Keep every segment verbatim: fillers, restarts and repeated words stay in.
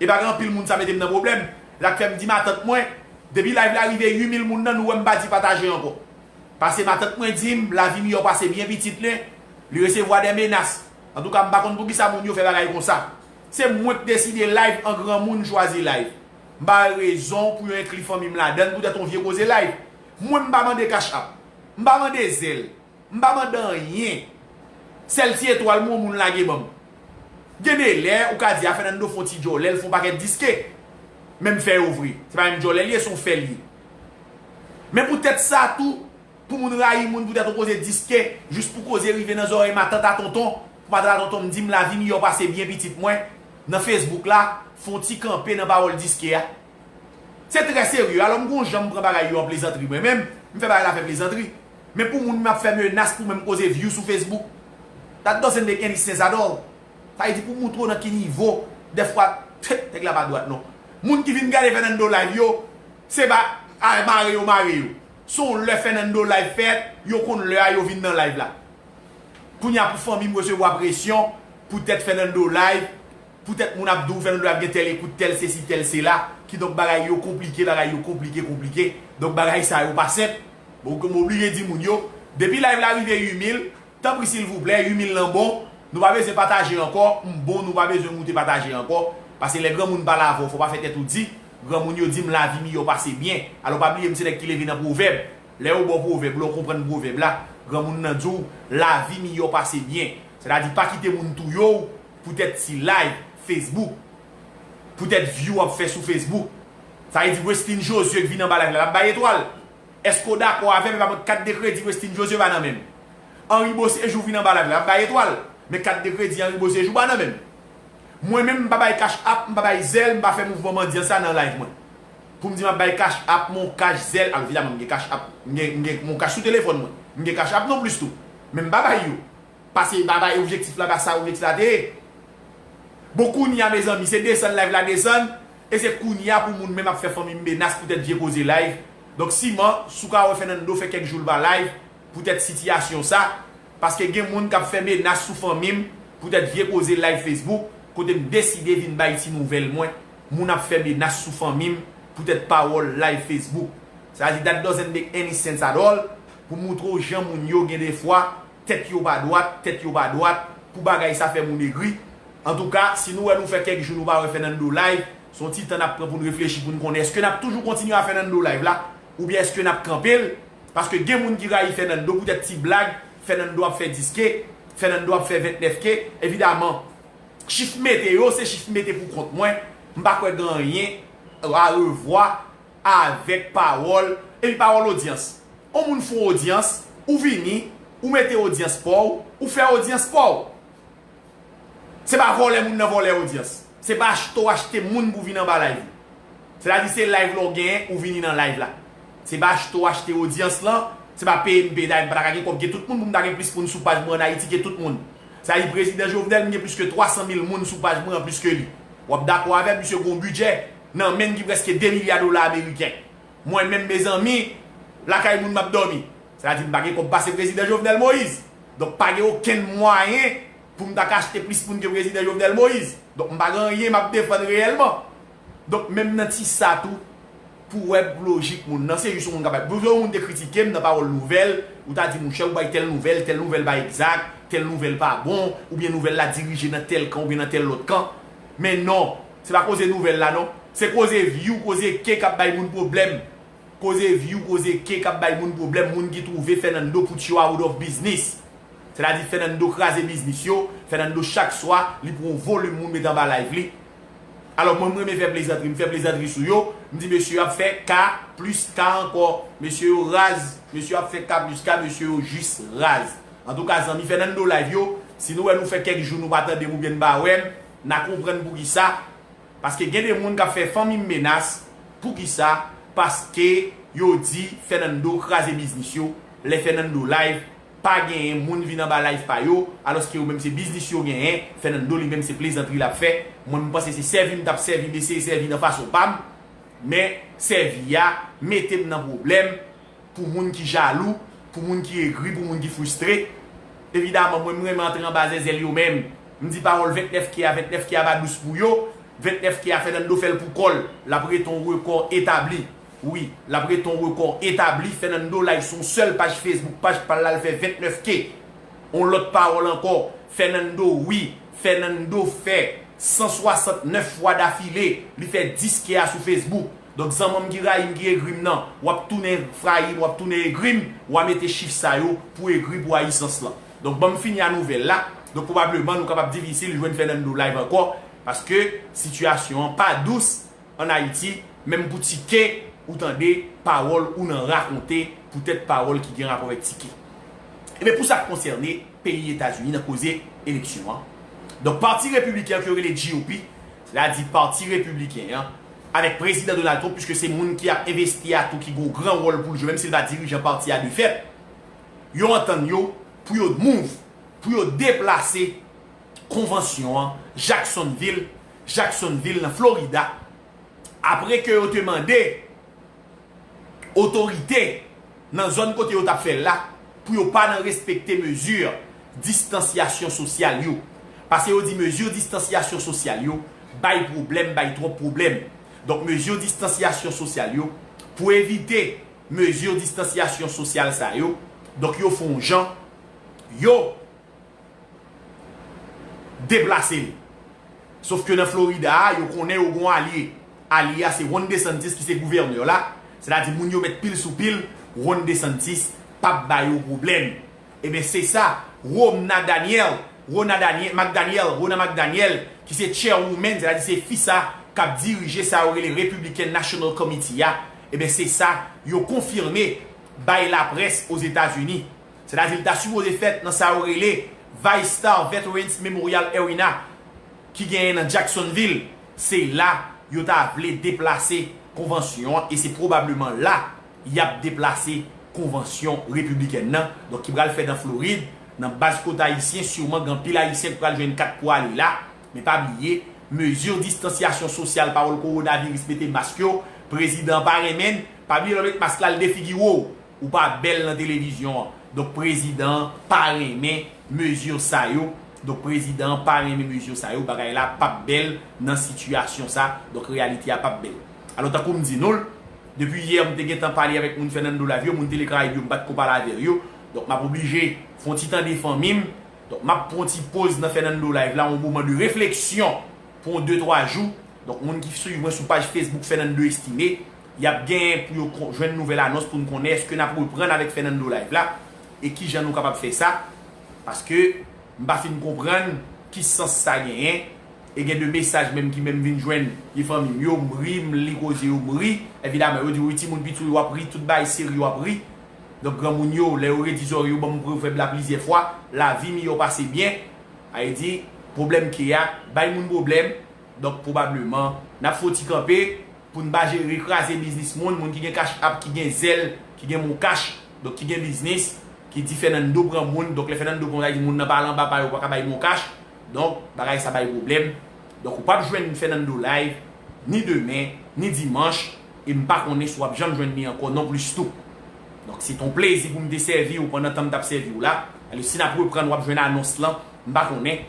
E pa gen anpil moun sa mete m nan pwoblèm. Sa k fè m di matant mwen, depi live la rive uit mil moun nan, nou wè m pa di pataje ankò. Paske matant mwen di m, lavi miyò pase byen pitit li, li resevwa de menas. Antouka, m pa konn poukisa moun yo fè bagay konsa. Se mwen k deside live an granmoun chwazi live. M pa wè rezon pou yo enkli fanmi m ladann poutèt yon vye koze live. Mwen, m pa mande cash app. M pa mande zèl. M pa mande anyen. Sèl ti etwal mwen yon moun lage ban m. Gen de lè, ou ka di a Fernando fè yon ti djòlè, l fè yon pakèt diske. Men m fè yo vre. Se pa menm djòlè l ye, se yon fè l ye. Men poutèt sa tou, pou moun rayi moun poutèt yon koze diske, jis pou koze rive nan zòrèy matant a tonton, pou matant a tonton m di m lavi miyò pase byen pitit mwen, nan Facebook la, fè yon ti kanpe nan pawòl diske a. Se trè serye. Alò, m gon jan m pran bagay yo an plezantri mwen menm, m fè bagay la fè plezantri. Men pou moun m ap fè menas pou menm koze view sou Facebook, that doesn't make any sense at all. Sa vle di pou moutre w nan ki nivo, dèfwa, nèg la pa dwat non. Moun ki vin gade Fernando live yo, se pa a mare yo mare yo. Se yon lè Fernando live fèt, yo konn lè a yo vin nan live la. Kounye a pou fanmi m resevwa presyon, poutèt Fernando live, poutèt moun ap di w Fernando ap gen tèl ekout, tèl sesi, tèl sela. Kidonk bagay yo konplike, bagay yo konplike, konplike. Donk bagay sa yo pa senp. Bon, m oblije di moun yo, depi live la rive uit mil, tanpri silvouplè, uit mil lan bon, nou pa bezwen pataje ankò, m bon, nou pa bezwen moute pataje ankò. Paske lè granmoun pale avè w, fò w pa fè tèt ou di, granmoun yo di m lavi miyò pase byen. Alò pa bliye m se nèg ki leve nan pwovèb. Lè yo ba w pwovèb la, ou konprann pwovèb la, granmoun nan di w, lavi miyò pase byen. Sètadi pa kite moun touye w poutèt ti live Facebook, poutèt view w ap fè sou Facebook. Sa vle di Westin Josué k vin anba live la, l ap bay etwal. Èske w dakò avè m? Epa mwen kat de kredi Westin Josué pa nan men m. Henri Beauséjour vin anba live la, l ap bay etwal. Men kat de kredi Henri Beauséjour pa nan men m. Mwen menm, m pa bay cash app, m pa bay zèl, m pa fè mouvman mandyan sa nan live mwen. Pou m di m ap bay cash app, moncash, zèl, alò evidaman m gen cash app, m gen, m gen moncash sou telefòn mwen. M gen cash app non plis tou. Men m pa bay yo. Paske m pa bay objektif la, pa sa objektif la te ye. Bon, kounye a, mezanmi, se desann live la desann, e se kounye a pou moun menm ap fè fanmi m menas poutèt vye koze live. Donk, siman, si w ka wè Fernando fè kèk jou l pa live, poutèt sitiyasyon sa, paske gen moun k ap fè menas sou fanmi m, poutèt vye koze live Facebook, kote m deside vin bay ti nouvèl mwen, moun ap fè menas sou fanmi m, poutèt pawòl live Facebook. Sa vle di, that doesn't make any sense at all, pou moutre w jan moun yo gen defwa, tèt yo pa dwat, tèt yo pa dwat, pou bagay sa fè moun egri. Antouka, si nou wè nou fè kèk jou nou pa wè Fernando live, se yon ti tan n ap pran pou n reflechi, pou n konnen èske n ap toujou kontinye a Fernando live la, oubyen èske n ap kanpe l, paske gen moun ki rayi Fernando poutèt ti blag, Fernando ap fè dis K, Fernando ap fè vennèf K, evidaman, chif mete yo, se chif mete pou kont mwen, m pa kwè gen anyen a revwa avèk pawòl, epi pawòl odyans. On moun fè yon odyans, ou vini, ou mete odyans pa w, ou fè odyans pa w. Se pa vòlè moun nan vòlè odyans. Se pa achte w achte moun pou vin anba live ou. Sètadi se live la w genyen, ou vini nan live la. Se pa achte w achte odyans lan, se pa peye m peye, dayè m pa ta ka gen kòb gen tout moun pou m ta gen plis moun sou paj mwen ann Ayiti ke tout moun. Sètadi prezidan Jovenel, m gen plis ke twa san mil moun sou paj mwen an plis ke li. W ap dakò avè m, misye gon bidjè nan men l ki prèske de milya dola ameriken. Mwen menm, mezanmi, lakay moun m ap dòmi. Sètadi m pa gen kòb pase prezidan Jovenel Moïse. Donk pa gen okenn mwayen pou m ta ka achte plis moun ke prezidan Jovenel Moïse. Donk m pa gen anyen m ap defann reyèlman. Donk menm nan ti sa tou, pou wè lojik moun nan, se jis yon moun k ap bay. Pou yon moun te kritike m nan pawòl nouvèl, ou ta di, monchè, ou bay tèl nouvèl, tèl nouvèl pa egzak, tèl nouvèl pa bon, oubyen nouvèl la dirije nan tèl kan oubyen nan tèl lòt kan. Men non, se pa koze nouvèl la non. Se koze view, koze K k ap bay moun pwoblèm. Koze view, koze K k ap bay moun pwoblèm, moun ki twouve Fernando put yo out of business. Sètadi Fernando kraze biznis yo, Fernando chak swa, li pran yon volim moun mete anba live li. Alò mwen, m renmen fè plezantri, m fè plezantri sou yo, m di mesye yo ap fè K plis K ankò, mesye yo raz, mesye yo ap fè K plis K, mesye yo jis raz. Antouka, zanmi Fernando live yo, si nou wè nou fè kèk jou nou pa tande m oubyen n pa wè m, n a konprann poukisa. Paske gen de moun k ap fè fanmi m menas. Poukisa? Paske yo di Fernando kraze biznis yo. Lè Fernando live, pa genyen moun vin anba live pa yo, alòske yo menm se biznis yo genyen. Fernando li menm se plezantri l ap fè. Mwen, m panse se sèvi m t ap sèvi, m eseye sèvi nan fason pa m. Men sèvi a mete m nan pwoblèm. Pou moun ki jalou, pou moun ki egri, pou moun ki fristre. Evidaman, mwen, m renmen antre anba zèzèl yo menm. M di pawòl vennèf K a, vennèf K a pa dous pou yo. Ventnèf K a Fernando fè l pou kò l, l ap rete yon rekò etabli. Wi, l ap rete yon rekò etabli. Fernando Live se yon sèl paj Facebook, paj pa l la, l fè ventnèf K. Yon lòt pawòl ankò, Fernando, wi, Fernando fè san swasantnèf fwa dafile, li fè dis K a sou Facebook. Donk, zanmanm ki rayi m, ki egri m nan, w ap tounen frayi m, w ap tounen egri m, w a mete chif sa yo pou egri pou ayisans lan. Donk, ban m fini a nouvèl la. Donk, pwobableman, nou kapab difisil jwenn Fernando Live ankò, paske sitiyasyon an pa dous ann Ayiti, menm pou tike, ou tande pawòl ou nan rakonte poutèt pawòl ki gen rapò avèk tike. Ebyen, pou sa k konsène peyi Etazini nan koze eleksyon an, donk, pati repibliken an ke yo rele G O P, sètadi pati repibliken an, avèk prezidan Donald Trump, piske se moun ki ap envesti a tou, ki gen yon gran wòl pou l jwe, menm si l pa dirijan pati a de fèt, yo antann yo pou yo move, pou yo deplase konvansyon an Jacksonville, Jacksonville nan Florida, apre ke yo te mande otorite nan zòn kote yo t ap fè l la pou yo pa nan respekte mezi distansyasyon sosyal yo. Paske yo di mezi distansyasyon sosyal yo bay pwoblèm, bay twòp pwoblèm. Donk, mezi distansyasyon sosyal yo, pou evite mezi distansyasyon sosyal sa yo, donk, yo fè yon jan, yo deplase li. Sof ke nan Florida a, yo konnen yo gon alye. Alye a se Ron DeSantis ki se gouvènè la. Sètadi moun yo mèt pil sou pil, Ron DeSantis p ap ba yo pwoblèm. Ebyen, se sa, Rona Daniel, Rona Daniel, McDaniel, Rona McDaniel, ki se chairwoman, sètadi se fi sa k ap dirije sa yo rele Republican National Committee a. Ebyen, se sa yo konfime bay laprès Ozetazini. Sètadi, li ta sipoze fèt nan sa yo rele VyStar Veterans Memorial Arena, ki genyen nan Jacksonville. Se la yo ta vle deplase konvansyon an, e se pwobableman la y ap deplase konvansyon repiblikèn nan, donk, ki pral fèt nan Florid, nan baz kot ayisyen, siman gen anpil ayisyen ki pral jwenn kat pou ale la. Men pa bliye, mezi distansyasyon sosyal, pawòl kowonaviris, mete mask yo, prezidan an pa renmen l, pa bliye lè w met mask la, l defigire w. Ou pa bèl nan televizyon an. Donk, prezidan an pa renmen mezi sa yo. Donk, prezidan an pa renmen mezi sa yo. Bagay la p ap bèl nan sitiyasyon sa. Donk, reyalite a p ap bèl. Alò, tankou m di nou l, depi yè, m te gentan pale avèk moun Fernando Live yo, moun Tele Karayib yo, m pa t ko pale avè yo. Donk, m ap oblije fè yon ti tande fanmi m. Donk, m ap pran yon ti poz nan Fernando Live la, yon moman de refleksyon pou yon de twa jou. Donk, moun ki swiv mwen sou paj Facebook Fernando Estimé, y ap genyen pou yo kon-, jwenn nouvèl anons pou n konnen èske n ap reprann avèk Fernando Live la, e kijan nou kapab fè sa, paske m pa fin konprann ki sans sa genyen, e gen de mesaj menm ki menm vin jwenn, gen fanmi m yo, m ri, m li koze yo, m ri, evidaman, yo di, "Wi, timoun piti w ap ri, tout bagay serye w ap ri." Donk, granmoun yo, lè yo redi zòrèy yo, ban m pwovèb la plizyè fwa, lavi miyò pase byen, sa vle di, pwoblèm ke a, bay moun pwoblèm, Donk, pwobableman, n ap fè yon ti kanpe pou n pa jere kraze biznis moun, moun ki gen Cash App, ki gen Zelle, ki gen MonCash, donk ki gen biznis, ki di Fernando pran moun, donk lè Fernando pran, sa vle di moun nan pa al anba pa yo, pa ka bay MonCash, donk bagay sa bay pwoblèm. Donk, ou p ap jwenn Fernando Live, ni demen, ni dimanch, e m pa konnen si w ap janm jwenn li ankò non plis tou. Donk, se t on plezi pou m te sèvi w pandan tan m t ap sèvi w la. Alò, si n ap reprann, w ap jwenn anons lan, m pa konnen.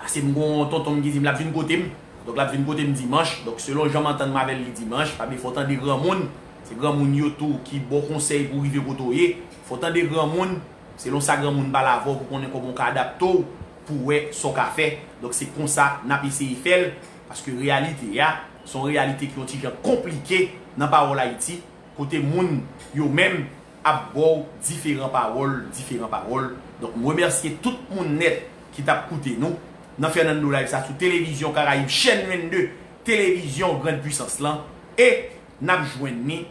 Paske m gon tonton m ki di m l ap vin kote m. Donk, l ap vin kote m dimanch. Donk, selon jan m antann m avè l li dimanch, pa bliye fò w tande granmoun. Se granmoun yo tou ki ba w konsèy pou w rive kote w ye. Fò w tande granmoun. Selon sa granmoun pale avè w, pou konnen kòman w ka adapte w, pou w wè sa w ka fè. Donk, se konsa n ap eseye fè l. Paske reyalite a, se yon reyalite ki yon ti jan konplike nan pawòl Ayiti, kote moun yo menm ap ba w diferan pawòl, diferan pawòl. Donk, m remèsye tout moun nèt ki t ap koute nou nan Fernando Live sa sou Televizyon Karayib, chèn vennde, Televizyon Grande Puissance lan. E n ap jwenn ni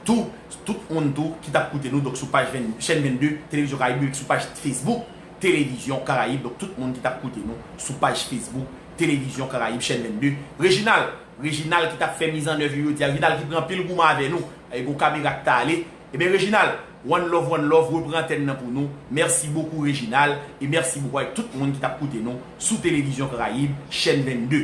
tou, tout moun tou ki t ap koute nou, donk sou paj ven-, chèn vennde, Televizyon Karayib, sou paj Facebook, Televizyon Karayib, donk tout moun ki t ap koute nou sou paj Facebook, Televizyon Karayib, chèn vennde. Reginald, Reginald ki t ap fè mizannèv yo jodi a, Reginald ki pran anpil goumen avè nou, e gon kamera k ta ale. Ebyen, Reginald, one love, one love, repran antèn nan pou nou. Mèsi bokou, Reginald, e mèsi bokou avèk tout moun ki t ap koute nou sou Televizyon Karayib, chèn vennde.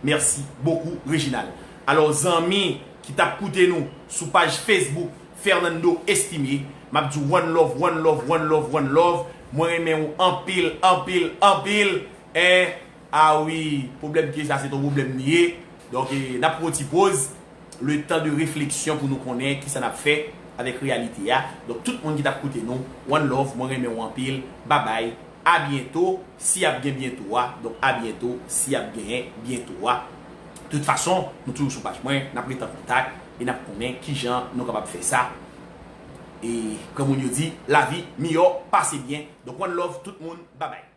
Mèsi bokou, Reginald. Alò, zanmi ki t ap koute nou sou paj Facebook Fernando Estimé, m ap di w one love, one love, one love, one love. Mwen renmen w anpil, anpil, anpil. E Ah wi, pwoblèm ke sa se ton pwoblèm li ye. Donk, eh, n ap pran yon ti poz, le tan de refleksyon pou nou konnen kisa n ap fè avèk reyalite a. Donk, tout moun ki t ap koute nou, one love, mwen renmen w anpil. Babay, a byento, si ap gen byento a. Donk, a byento, si ap genyen byento a. Tout fason, nou toujou sou paj mwen, n ap rete an kontak e n ap konnen kijan nou kapab fè sa. E, kòm moun yo di, lavi miyò pase byen. Donk, one love, tout moun, babay.